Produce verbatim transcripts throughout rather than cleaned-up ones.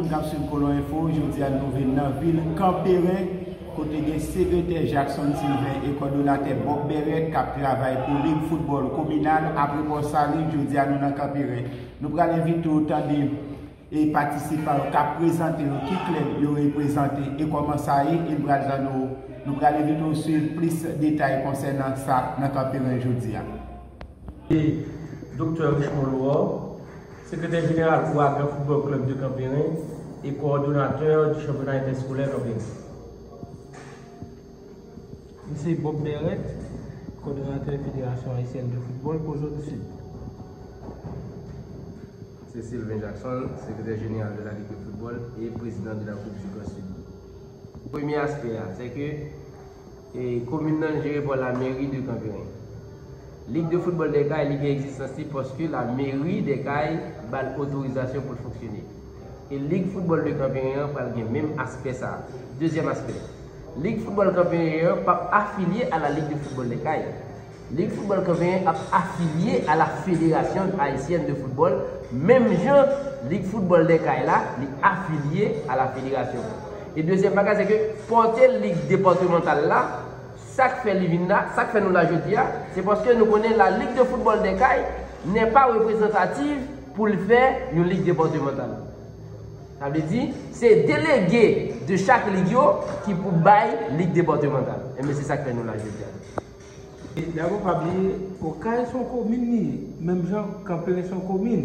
Moun k ap swiv Kolon Enfo, jodi a nou vin nan vil Kanperen, kote gen sekretè Jackson Sylvain e kòdonatè Bob Beret k ap travay pou Lig Foutbòl Kominal. Apre Pòsalin, jodi a nou nan Kanperen. Nou pral envite w tande e patisipan yo k ap prezante yo, ki klèb yo reprezante e kòman sa ye, e n pral tande w. Nou pral envite w swiv plis detay konsènan sa nan Kanperen jodi a. E Doktè Richemond Laurent, sekretè jeneral Ouragan Football Club de Kanperen e coordonnateur du championnat interscolaire Kanperen. M se Bob Beret, kòdonatè Fédération Haïtienne de Football Kozo du Sud. M se Sylvain Jackson, sekretè jeneral de la Ligue de Football et président de la Coupe du Grand Sud. Premye aspè a, se ke e komin nan jere pa la mairie de Kanperen. Lig de foutbòl Dèkay, li gen egzistans li paske la mairie Dèkay ba l otorizasyon pou l fonksyone. E Lig Foutbòl de Kanperen an pral gen menm aspè sa a. Dezyèm aspè, Lig Foutbòl Kanperen an p ap afilye a la Ligue de Football Dèkay. Lig Foutbòl Kanperen ap afilye a la Fédération Haïtienne de Football, menm jan Lig Foutbòl Dèkay la, li afilye a la fédération. E dezyèm bagay, se ke pòte lig depatmantal la, sa k fè li vin la, sa k fè nou la jodi a, se paske nou konnen la Ligue de Football Dèkay n'est pas représentative pou l fè yon lig depatmantal. Sa vle di, se delege de chak lig yo ki pou bay lig depatmantal. Enben, se sa k fè nou la jodi a. E dabò, pa bliye, Okay se yon komin li ye, menm jan Kanperen se yon komin.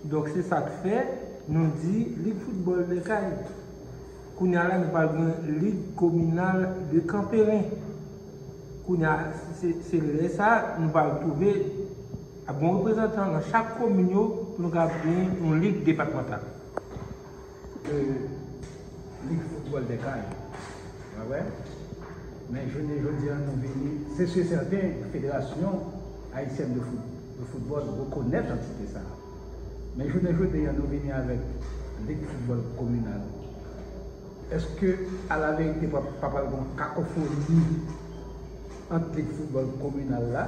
Donk, se sa k fè nou di Lig Foutbòl Dèkay. Kounye a la, nou pral gen Lig Kominal de Kanperen. Kounye a, se, se lè sa a, nou pral twouve ap gen yon reprezantan nan chak komin yo pou nou kapab gen yon lig depatmantal. E, Lig Foutbòl Dèkay. Ou wè? Men jounen jodi a, nou vini, se si e sèten, Fédération Haïtienne de Foot-, de Football rekonèt antite sa a. Men jounen jodi a, nou vini avèk Lig Foutbòl Kominal. Èske, alaverite, pa, pa pral gen yon kakofoni ant Lig Foutbòl Kominal la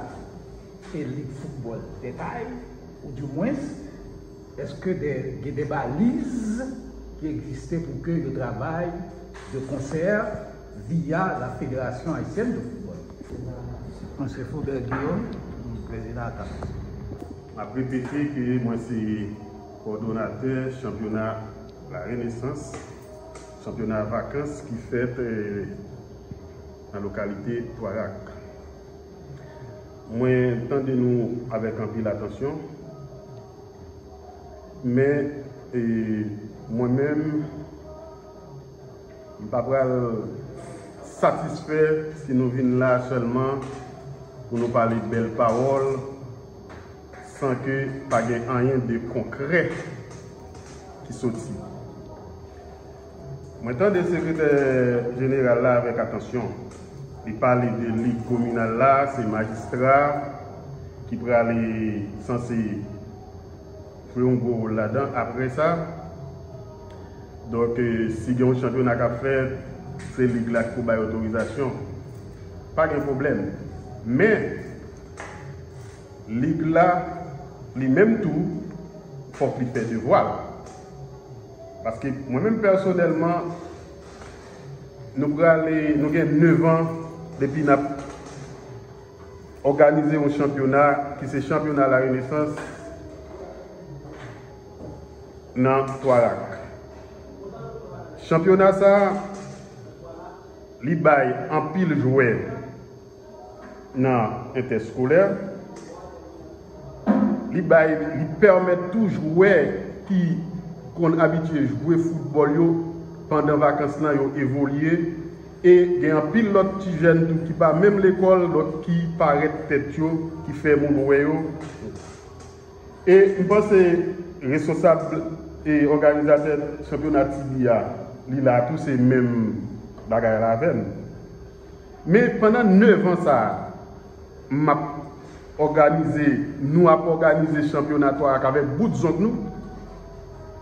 e Lig Foutbòl Dèkay, ou dimwens, èske de, gen de baliz ki egziste pou ke yo travay de konsè via la Fédération Haïtienne de Football? Mwen se Faubert Guillaume, prezidan ACAF. M ap repete ke mwen se kòdonatè chanpyona La Renaissance, chanpyona vakans ki fèt, eh, nan lokalite Twarak. Mwen tande nou avèk anpil atansyon, men, e, mwen menm, m pa pral satisfè si nou vin la sèlman pou nou pale bèl pawòl, san ke pa gen anyen de konkrè ki soti. Mwen tande sekretè jeneral la avèk atansyon. Li pale de lig kominal la, se majistra ki prale sanse jwe yon gwo wòl ladan. Apre sa, donk, eh, si gen yon chanpyona k ap fèt, se lig la ki pou bay otorizasyon. Pa gen pwoblèm. Men, lig la, li menm tou, fòk li fè devwa l. Paske mwen menm pèsonèlman, nou prale, nou gen nèf an depi n ap òganize yon chanpyona ki se chanpyona La Renaissance nan Twarak. Chanpyona sa a, li bay anpil jwè nan entèskolè. Li bay, li pèmèt tou jwè ki konn abitye jwe foutbòl yo pandan vakans lan yo evolye, e gen anpil lòt ti jèn tou ki pa menm lekòl, donk ki parèt tèt yo, ki fè moun wè yo. E m panse responsab e òganizatè chanpyona T B A, li la tou, se menm bagay la avè m. Men pandan nèf an sa a, m ap òganize, nou ap òganize chanpyona Twarak avèk bout zong nou.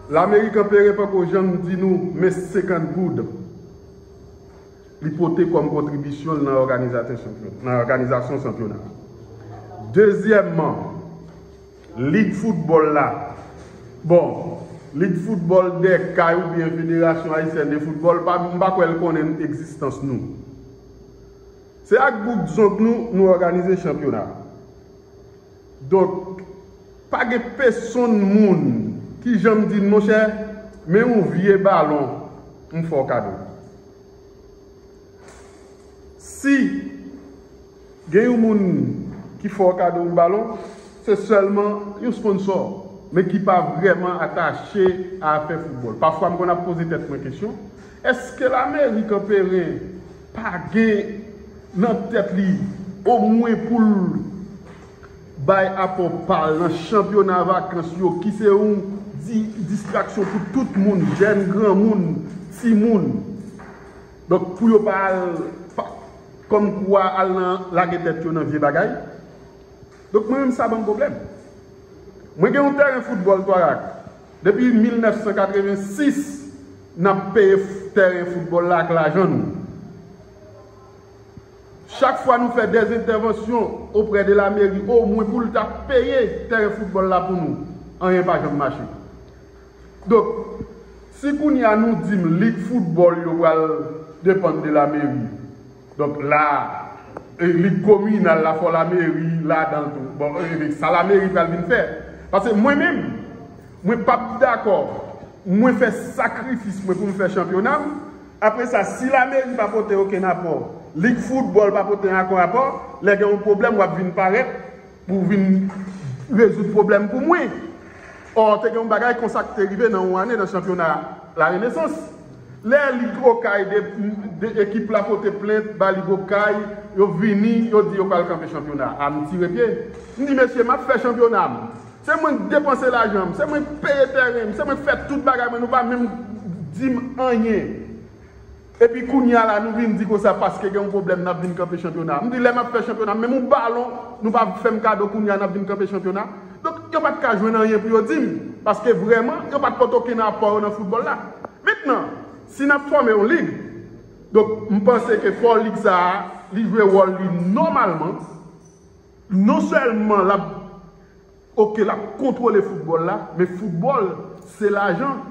Lameri Kanperen poko janm di nou men senkant goud li pote kòm kontribisyon l nan òganizatè chanpyon-, nan òganizasyon chanpyona. Dezyèmman, lig foutbòl la. Bon, Lig foutbòl dè kay oubyen Federasyon Ayisyèn de Foutbòl, pa, m pa kwè l konnen egzistans nou. Se ak bout zong nou, nou òganize chanpyona. Donk, pa gen pèsonn moun ki janm di m, monchè, men yon vye balon, m fè w kado. Si gen yon moun ki fè w kado yon balon, se sèlman yon sponsò, men ki pa vrèman atache a afè foutbòl. Pafwa, m konn ap poze tèt mwen kesyon, èske lameri Kanperen pa gen nan tèt li omwen pou l bay apò pa l nan chanpyona vakans yo, ki se yon di-, distraksyon pou tout moun, jèn, granmoun, timoun? Donk, pou yo pa al, pa, kòmkwa al nan lage tèt yo nan vye bagay. Donk, mwen menm, sa ban m pwoblèm. Mwen gen yon tèren foutbòl Twarak. Depi mil nèf san katrevensis, n ap peye f-, tèren foutbòl la ak lajan nou. Chak fwa nou fè dèzentèvansyon oprè de lameri, omwen pou l ta peye tèren foutbòl la pou nou, anyen pa janm mache. Donk, si kounye a nou di m lig foutbòl yo pral depann de lameri, donk la, e, lig kominal la, fò lameri ladan l tou. Bon, e, sa lameri pral vin fè? Paske mwen menm, mwen p ap dakò, mwen fè sakrifis mwen pou m fè chanpyona m. Apre sa, si lameri pa pote okenn apò, lig foutbòl pa pote okenn apò, lè gen yon pwoblèm, w ap vin parèt pou vin rezoud pwoblèm pou mwen. Ò, te gen yon bagay konsa ki te rive nan yon ane nan chanpyona Larenesans. Lè lig Okay de, de ekip la pote plent ba lig Okay, yo vini, yo di yo pral kanpe chanpyona. A, m tire pye. M di, mesye, m ap fè chanpyona m. Se mwen k depanse lajan m, se mwen k peye tèren m, se mwen k fè tout bagay mwen, nou pa menm di m anyen. Epi kounye a la, nou vin di konsa paske gen yon pwoblèm, n ap vin kanpe chanpyona. M di, lè m ap fè chanpyona, menm yon balon, nou pa fè m kado, kounye a, n ap vin kanpe chanpyona. Donk, yo pa t ka jwenn anyen pou yo di m, paske vrèman, yo pa t pote okenn apò yo nan foutbòl la. Mentnan, si n ap fòme yon lig, donk, m panse ke fò lig sa a, li jwe wòl li nòmalman, non sèlman l ap Ok, l ap kontwole foutbòl la, men foutbòl, se lajan,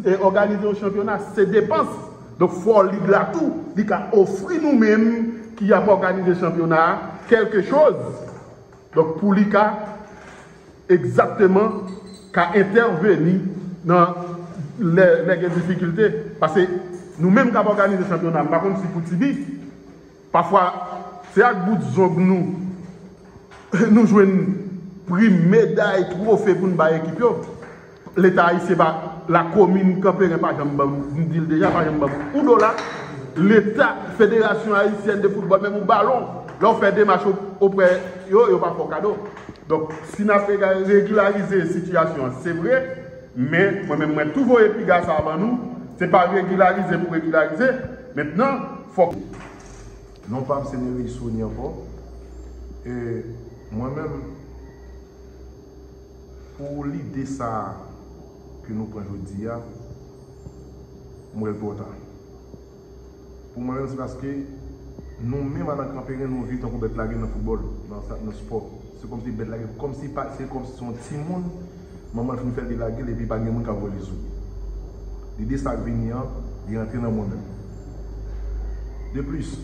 e òganize yon chanpyona, se depans. Donk, fò lig la tou, li ka ofri nou menm ki ap òganize chanpyona a, kèlke choz. Donk, pou li ka egzakteman ka entèveni nan lè, lè gen difikilte. Paske nou menm k ap òganize chanpyona, m pa konn si pou Tibi, pafwa, se ak bout zong nou, nou jwenn prim, meday, twofe pou n bay ekip yo. Leta ayisyen pa, lakomin Kanperen pa janm ban m, m di l deja, pa janm ban m yon dola. Leta, Federasyon Ayisyèn de Foutbòl, menm yon balon, lè w fè demach o-, oprè yo, yo pa fè w kado. Donk, si n ap rega-, regilarize sitiyasyon an, se vre, men mwen menm, mwen tou voye piga sa a ban nou, se pa regilarize pou regilarize. Mentnan, fòk Non pa m se Nery Sony ankò. E mwen menm, pou lide sa a ke nou pran jodi a, m wè l twò ta. Pou mwen menm, se paske nou menm, an Kanperen, nou viv tankou bèt lage nan foutbòl, nan sa, nan spò. Se kòmsi bèt lage, kòmsi pa, se kòmsi se yon timoun, manman l fin fè l, li lage l, epi pa gen moun k ap voye l sou li. Lide sa k vini an, li rantre nan mwen menm. De plis,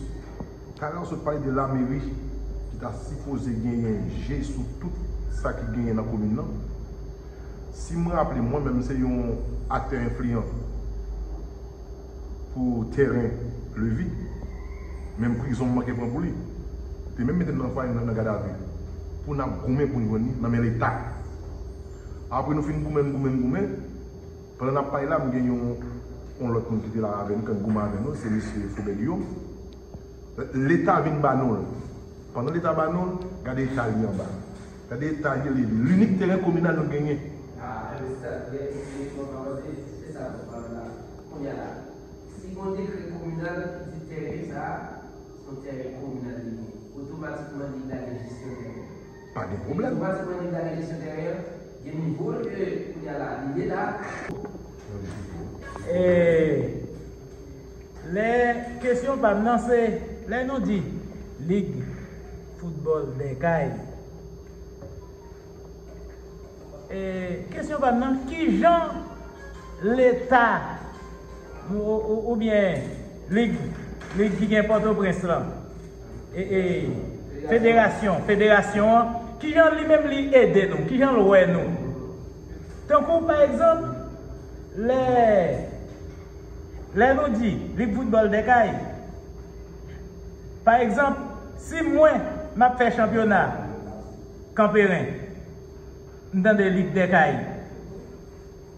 talè w sot pale de lameri ki ta sipoze genyen je sou tout sa ki genyen nan komin nan. Si m raple, mwen menm, m se yon aktè enfliyan pou tèren Levi, menm prizon m manke pran pou li. Te menm mete m nan fwaye nan, nan gadavi pou n ap goumen pou n jwenn li nan men Leta. Apre nou fin goumen, n goumen, n goumen, pandan n ap pale la, m gen yon, yon lòt moun ki te la avè n, k ap goumen avè nou, se mesye Fobè Giyòm. Leta vin ba nou l. Pandan Leta ba nou l, gade eta li anba. Gade eta li, li linik teren kominal nou genyen. Ah, men se sa, se sa nou pale la. Kounye a la, si gon dekrè kominal ki di teren sa a, se yon teren kominal li ye, otomatikman li lage jesyon teren. Pa gen pwoblèm. Otomatikman li lage jesyon teren an, gen nivo ke kounye a la, li ye la. E, lè kesyon pa m nan se, lè nou di lig foutbòl dè kay, e, kesyon pa m nan, kijan Leta ou- ou- oubyen lig, lig ki gen Pòtoprens lan, e, e, federasyon, federasyon an, kijan li menm li ede nou, kijan l wè nou? Tankou pa egzanp, lè lè nou di lig foutbòl Dèkay, pa egzanp, si mwen m ap fè chanpyona Kanperen, m tande lig Dèkay,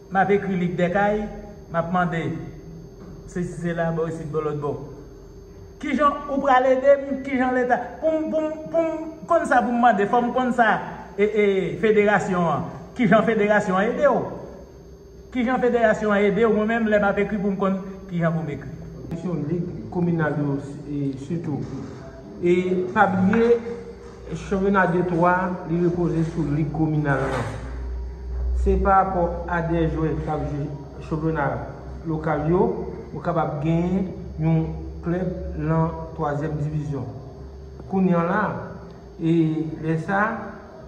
m ap ekri lig Dèkay, m ap mande sesi sela, bò isit, bò lòt bò. Kijan ou pral ede m? Kijan Leta? Pou m, pou m, pou m konn sa pou m mande, fò m konn sa, e, e, federasyon an. Kijan federasyon an ede w? Kijan federasyon an ede w? Mwen menm, lè m ap ekri pou m konn kijan pou m ekri. Kesyon lig kominal yo, e, sitou. E pa bliye, chanpyona de twa, li repoze sou lig kominal lan. Se pa rapò a de jwè k ap jwe chanpyona lokal yo, ou kapab genyen yon klèb nan twazyèm divizyon. Kounye a la, e lè sa,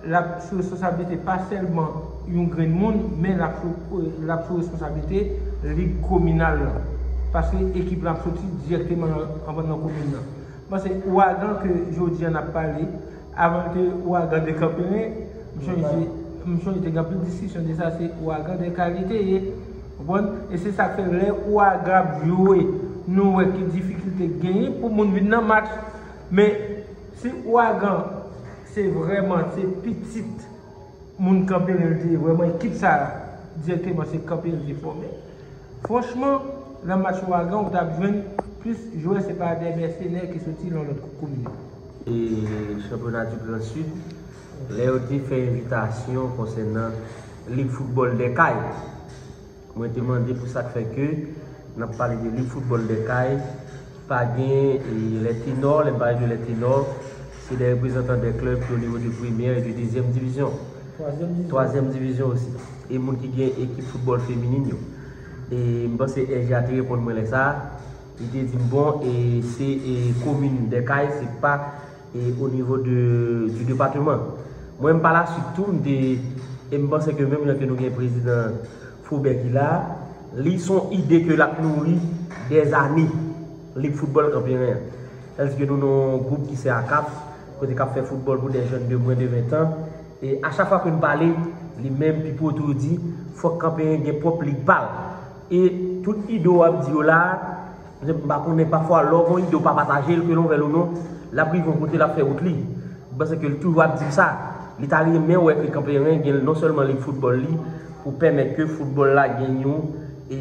l ap sou responsablite pa sèlman yon grenn moun, men l ap sou, l ap sou responsablite lig kominal lan. Paske ekip lan ap soti dirèkteman nan, anvan nan komin nan. Mwen panse Ouragan ke jodi a n ap pale, avan l te Ouragan de Kanperen, m sonje, m sonje te gen anpil diskisyon de sa, se Ouragan de Kay li te ye. Konprann? E se sa k fè lè Ouragan ap jwe, nou wè ki difikilte genyen pou moun vin nan match. Men si Ouragan se vrèman, se pitit moun Kanperen li te ye, vrèman ekip sa a, dirèkteman se Kanperen li te fòme. Franchman, nan match Ouragan, ou t ap jwenn plis jwè, se pa de mèsenè ki soti nan lòt komin yo. E chanpyona di Gran Sid, lè yo te fè envitasyon konsènan lig foutbòl Dèkay, mwen te mande pou sa k fè ke n ap pale de lig foutbòl Dèkay, pa gen, e, lè tenò, lè m pale de lè tenò, se de reprezantan de klèb ki o nivo de premyè e de dezyèm divizyon. Twazyèm divizyon. Twazyèm divizyon osi. E moun ki gen ekip foutbòl feminin yo. E m panse S J A te reponn mwen lè sa a. Li te di m, bon, e se, e, komin Dèkay, se pa, e, o nivo de, du departement. Mwen, m pa la swit tou, m te, e m panse ke menm jan ke nou gen prezidan Faubert ki la, li se yon ide ke l ap nouri dèzane, lig foutbòl Kanperen an. Tandis ke nou nan yon gwoup ki se akaf, kote k ap fè foutbòl pou de jèn de mwens de ven tan. E a chak fwa ke n pale, li menm, Pipo, tou di, fòk Kanperen gen pwòp lig pa l. E tout ide w ap di yo la, m pa konnen, pafwa, lè w gen yon ide w pa pataje l, ke l anvè l ou non, l ap rive yon kote, l ap fè wout li. M panse ke l toujou ap di m sa. Li ta renmen wè ke Kanperen gen non sèlman lig foutbòl li, pou pèmèt ke foutbòl la gen yon, e,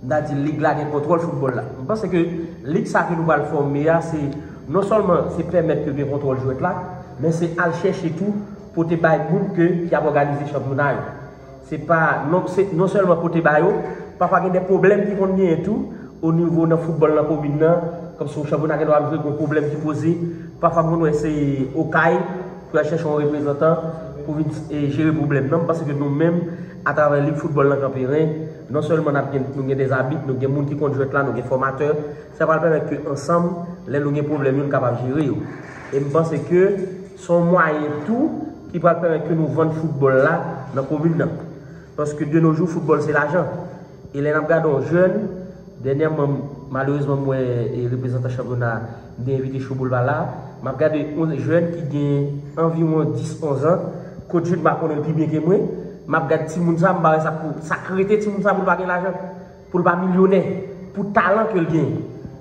m ta di lig la gen kontwòl foutbòl la. M panse ke lig sa ke nou pral fòme a, se non sèlman se pèmèt ke gen kontwòl jwèt la, men se al chèche tou pote bay moun ke, ki ap òganize chanpyona yo. Se pa, non, se non sèlman pote ba yo, pafwa gen de pwoblèm ki konn genyen tou, o nivo nan foutbòl nan komin nan, kòmsi yon chanpyona gen dwa ap jwe, gen yon pwoblèm ki poze, pafwa m konn wè se Okay, pou y al chèche yon reprezantan pou vin, e, jere pwoblèm nan, paske nou menm, atravè lig foutbòl nan Kanperen, non sèlman n ap gen, nou gen dèzabit, nou gen moun ki konn jwèt la, nou gen fòmatè, sa pral pèmèt ke ansanm, lè nou gen pwoblèm yo, nou kapab jere yo. E m panse ke se yon mwayen tou ki pral pèmèt ke nou vann foutbòl la nan komin nan. Paske de nos jours, foutbòl se lajan. E lè n ap gade yon jèn, dènyèman, malerezman, m wè, e, reprezantan chanpyona, m te envite Showball pa la, m ap gade yon jèn ki gen anviwon dis, onz an, Coach Jude, m pa konnen l pi byen ke mwen, m ap gade timoun sa, m pa wè sa k pou, sa k rete timoun sa pou l pa gen lajan, pou l pa milyonè, pou talan ke l genyen.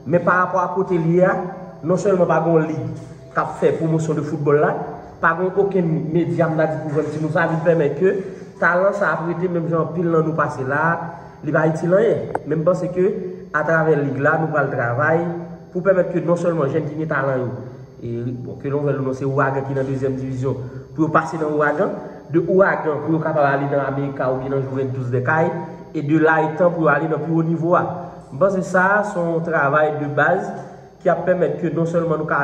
Men pa rapò a kote l ye a, non sèlman pa gen yon lig k ap fè pwomosyon de foutbòl la, pa gen okenn medya, m ta di, pou vann timoun sa, vin pèmèt ke talan sa ap rete menm jan anpil nan nou pase la, li pa itil anyen. Men m panse ke atravè lig la, nou pral travay pou pèmèt ke non sèlman jèn ki gen talan yo, e, bon, ke l anvè l ou non, se Ouragan ki nan dezyèm divizyon, pou yo pase nan Ouragan, de Ouragan pou yo kapab ale nan Amerika oubyen nan Juventus de Cayes, e de la etan pou yo ale nan pi wo nivo a. M panse sa, se yon travay de baz ki ap pèmèt ke non sèlman nou ka,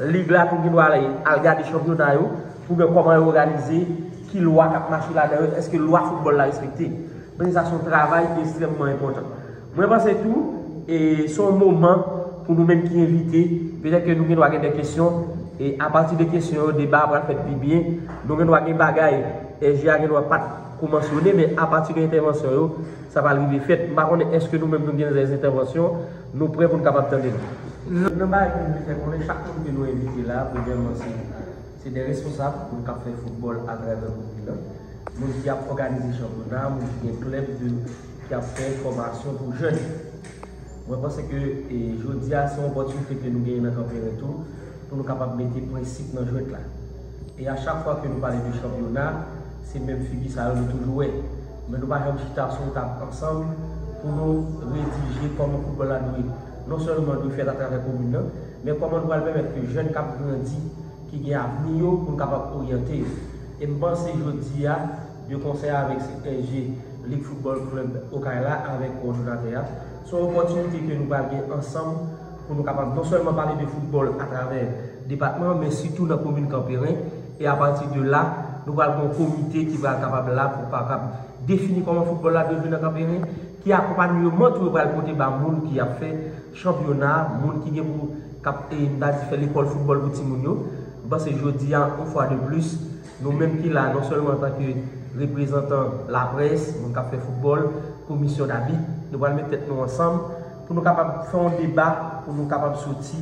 lig la tou gen dwa al, al gade chanpyona yo, pou gen kòman yo òganize, ki lwa k ap mache ladan yo, èske lwa foutbòl la respekte. Men sa se yon travay ki ekstrèmman enpòtan. Mwen panse tou, e, se yon moman pou nou menm ki envite, petèt ke nou gen dwa gen de kesyon, e apati de kesyon yo, deba a pral fèt pi byen, nou gen dwa gen bagay, S J A gen dwa pa t pou mansyone, men apati de entèvansyon yo, sa pral rive fèt. M pa konnen èske nou menm nou gen dèzentèvansyon, nou prè pou n kapab tande nou. Nan bagay ke m vle fè konnen, chak moun ke nou envite la, premyèman, se, se de responsab, moun k ap fè foutbòl atravè komin nan, moun ki ap òganize chanpyona, moun ki gen klèb de, ki ap fè fòmasyon pou jèn. Mwen panse ke, e, jodi a, se yon opòtinite ke nou genyen nan Kanperen tou, pou nou kapab mete prensip nan jwèt la. E a chak fwa ke nou pale de chanpyona, se menm figi sa yo nou toujou wè. Men nou pa janm chita sou yon tab ansanm pou nou redije kòman foutbòl la dwe, non sèlman dwe fèt atravè komin nan, men kòman nou pral pèmèt ke jèn k ap grandi, ki gen avni yo, pou nou kapab oryante yo. E m panse jodi a, de konsè avèk C K S G, Lig Foutbòl Klèb Okay la, avèk kowòdonatè a, se yon opòtinite ke nou pral gen ansanm pou nou kapab non sèlman pale de foutbòl atravè depatman an, men sitou nan komin Kanperen. E apati de la, nou pral gen yon komite ki pral kapab la pou kapab defini kòman foutbòl la dwe jwe nan Kanperen, ki akonpayman tou yo pral pote ba moun ki ap fè chanpyona, moun ki gen pou k ap, e, m ta di, fè lekòl foutbòl pou timoun yo. M panse jodi a, yon fwa de plis, nou menm ki la, non sèlman antanke reprezantan laprès, moun k ap fè foutbòl, komisyon dabit, nou pral met tèt nou ansanm pou nou kapab fè yon deba, pou nou kapab soti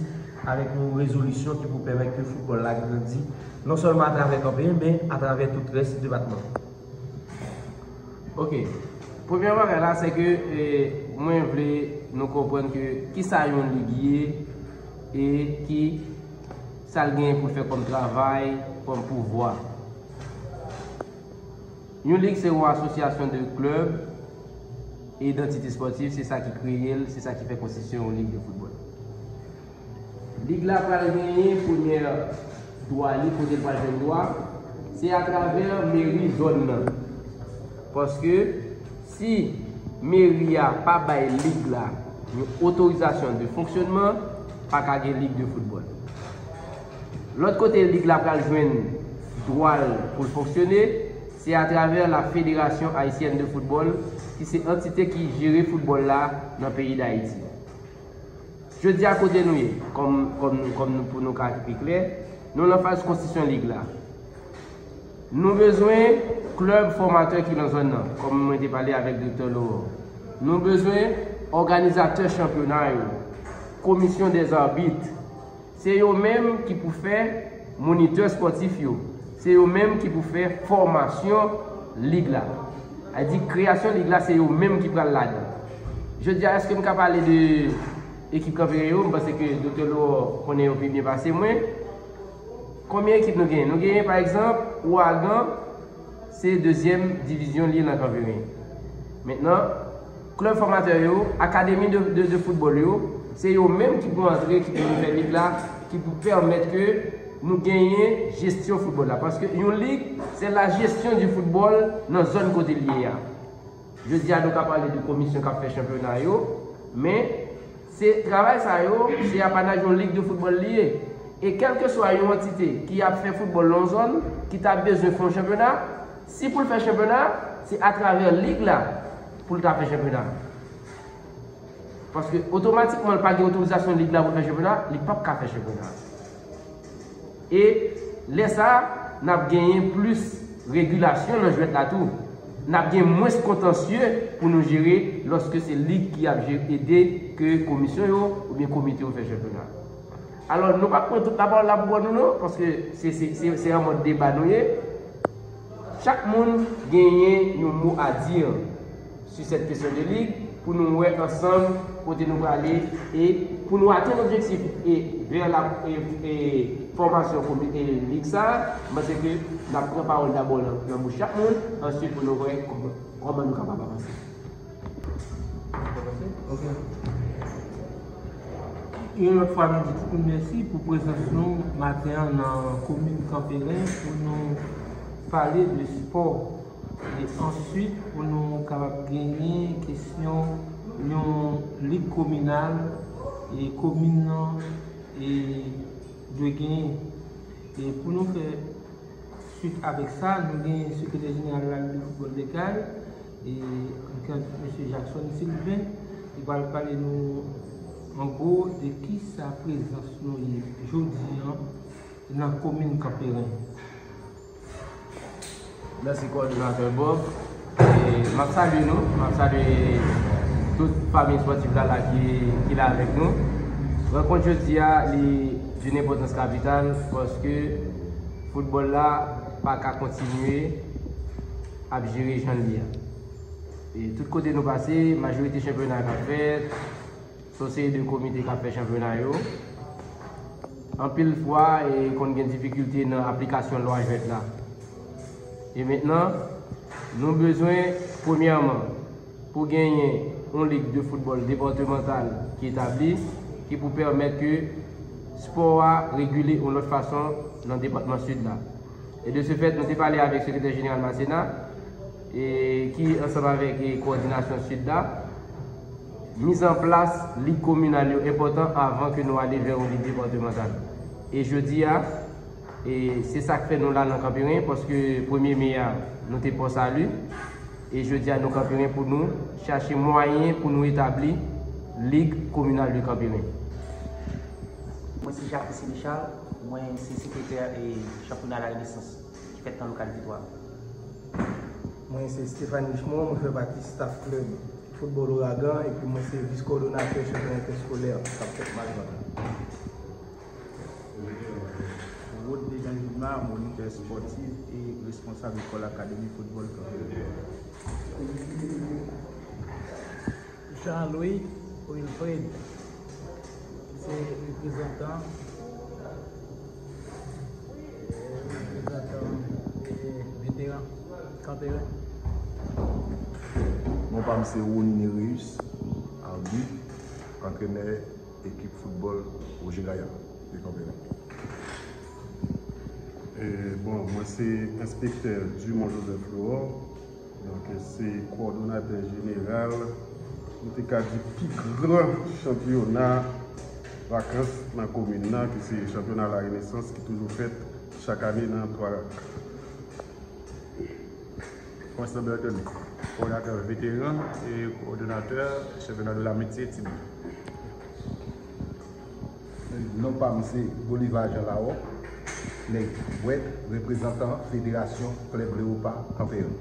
avèk yon rezolisyon ki pou pèmèt ke foutbòl la grandi, non sèlman atravè Kanperen, men atravè tout rès depatman. Ok. Premye bagay la, se ke, e, mwen vle nou konprann ke kisa yon lig ye e ki sa l genyen pou l fè kòm travay, kòm pouvwa. Yon lig se yon asosyasyon de klèb e dantite espòtif, se sa ki kreye l, se sa ki fè konstitisyon yon lig de foutbòl. Lig la pral genyen premyè dwa li, kote l pral jwenn dwa, se atravè meri zòn nan. Paske si meri a pa bay lig la yon otorizasyon de fonksyonman, pa ka gen lig de foutbòl. Lòt kote lig la pral jwenn dwa l pou l fonksyone, se atravè la Fédération Haïtienne de Football, ki se antite ki jere foutbòl la nan peyi Dayiti. Jodi a, kote nou ye, kòm, kòm, kòm nou, pou nou ka pi klè, nou nan faz konstitisyon lig la. Nou bezwen klèb fòmatè ki nan zòn nan, kòm mwen te pale avèk Doktè Laurent. Nou bezwen òganizatè chanpyona yo, komisyon dèzabit. Se yo menm ki pou fè monitè espòtif yo. Se yo menm ki pou fè fòmasyon lig la. A di kreyasyon lig la, se yo menm ki pral ladan. Jodi a, èske m ka pale de ekip Kanperen yo? M panse ke Doktè Laurent konnen yo pi byen pase mwen. Konbyen ekip nou genyen? Nou genyen, pa egzanp, Ouragan, se dezyèm divizyon li ye nan Kanperen. Mentnan, klèb fòmatè yo, akademi de, de, de foutbòl yo, se yo menm ki pou antre, ki pou vin fè lig la, ki pou pèmèt ke nou genyen jesyon foutbòl la. Paske yon lig, c'est la gestion du football nan zòn kote l ye a. Jodi a, nou ka pale de komisyon k ap fè chanpyona yo, men se travay sa yo, se apanaj yon lig de foutbòl li ye. E kèlkeswa yon antite ki ap fè foutbòl nan yon zòn, ki ta bezwen fè yon chanpyona, si pou l fè chanpyona, se atravè lig la pou l ta fè chanpyona. Paske otomatikman, l pa gen otorizasyon lig la pou l fè chanpyona, li p ap ka fè chanpyona. E lè sa a, n ap genyen plis regilasyon nan jwèt la tou. N ap gen mwens kontansye pou nou jere lòske se lig ki ap je-, ede ke komisyon yo oubyen komite yo fè chanpyona. Alò, nou p ap pran tout lapawòl la pou kò nou non, paske se, se, se, se an mòd deba nou ye. Chak moun genyen yon mo a dire sur cette question de ligue pou nou wè ansanm kote nou prale e pou nou atenn objektif e vè la e, e fòmasyon komite lig sa, m panse ke n ap pran pawòl dabò nan, nan bouch chak moun, answit pou nou wè kòman, kòman nou kapab avanse. Ok. Yon lòt fwa, nou di tout moun mèsi pou prezans nou maten an nan komin Kanperen pou nou pale de spò. E answit, pou nou kapab genyen kesyon yon lig kominal e komin nan e dwe genyen. E pou nou fè swit avèk sa, nou gen sekretè jeneral Lig de Foutbòl Lekay, e, ki se mesye Jackson Sylvain, ki pral pale nou, an gwo, de kisa prezans nou ye jodi an nan komin Kanperen. Mèsi, kowòdonatè Bob. M ap salye nou, m ap salye tout fanmi espòtif la, la ki, ki la avèk nou. Rankont jodi a, li d'une enpòtans kapital paske foutbòl la pa ka kontinye ap jere jan l ye a. E tout kote nou pase, majorite chanpyona k ap fèt, se yon seri de komite k ap fè chanpyona yo. Anpil fwa, e konn gen difikilte nan aplikasyon lwa jwèt la. E mentnan, nou bezwen, premyèman, pou genyen yon lig de foutbòl depatmantal ki etabli, ki pou pèmèt ke spò a regile yon lòt fason nan depatman Sid la. E de ce fait, nou te pale avèk sekretè jeneral Masena, e ki ansanm avèk, e, kowòdinasyon Sid la, mizanplas lig kominal yo enpòtan avan ke nou ale vè yon lig depatmantal. E jodi a, e se sa k fè nou la nan Kanperen, paske premye me a, nou te Pò Sali, e jodi a, nou Kanperen pou nou chache mwayen pou nou etabli lig kominal de Kanperen. Mwen se Jacques Sénéchal, mwen se sekretè, e, chanpyona La Renaissance ki fèt nan lokalite twa. Mwen se Stéphane Richemond, mwen fè pati staff klèb foutbòl Ouragan, epi mwen se vis kowòdonatè chanpyona entèskolè k ap fèt Malvan. Rodney Jean Gilmar, monitè espòtif e responsab lekòl Akademi Foutbòl Kanperen. Jean Louis Wilfred, se reprezantan, reprezantan, e, veteran Kanperen. Non pa m se Rony Néréus, abit, antrenè ekip foutbòl Roger Gaillard de Kanperen. E, bon, mwen se enspektè Dumont Joseph Laurent. Donk, se kowòdonatè jeneral, nou te ka di pi gran chanpyona vakans nan komin nan, ki se chanpyona La Renaissance, ki toujou fèt chak ane nan twa Rak. Mwen se Bertony, kowòdonatè veteran e kowòdonatè chanpyona de l'amitié tibou. Non pa m se Bolivar Jean Laroque, nèg bwèt, reprezantan Federasyon Klèb Leopa Kanperen.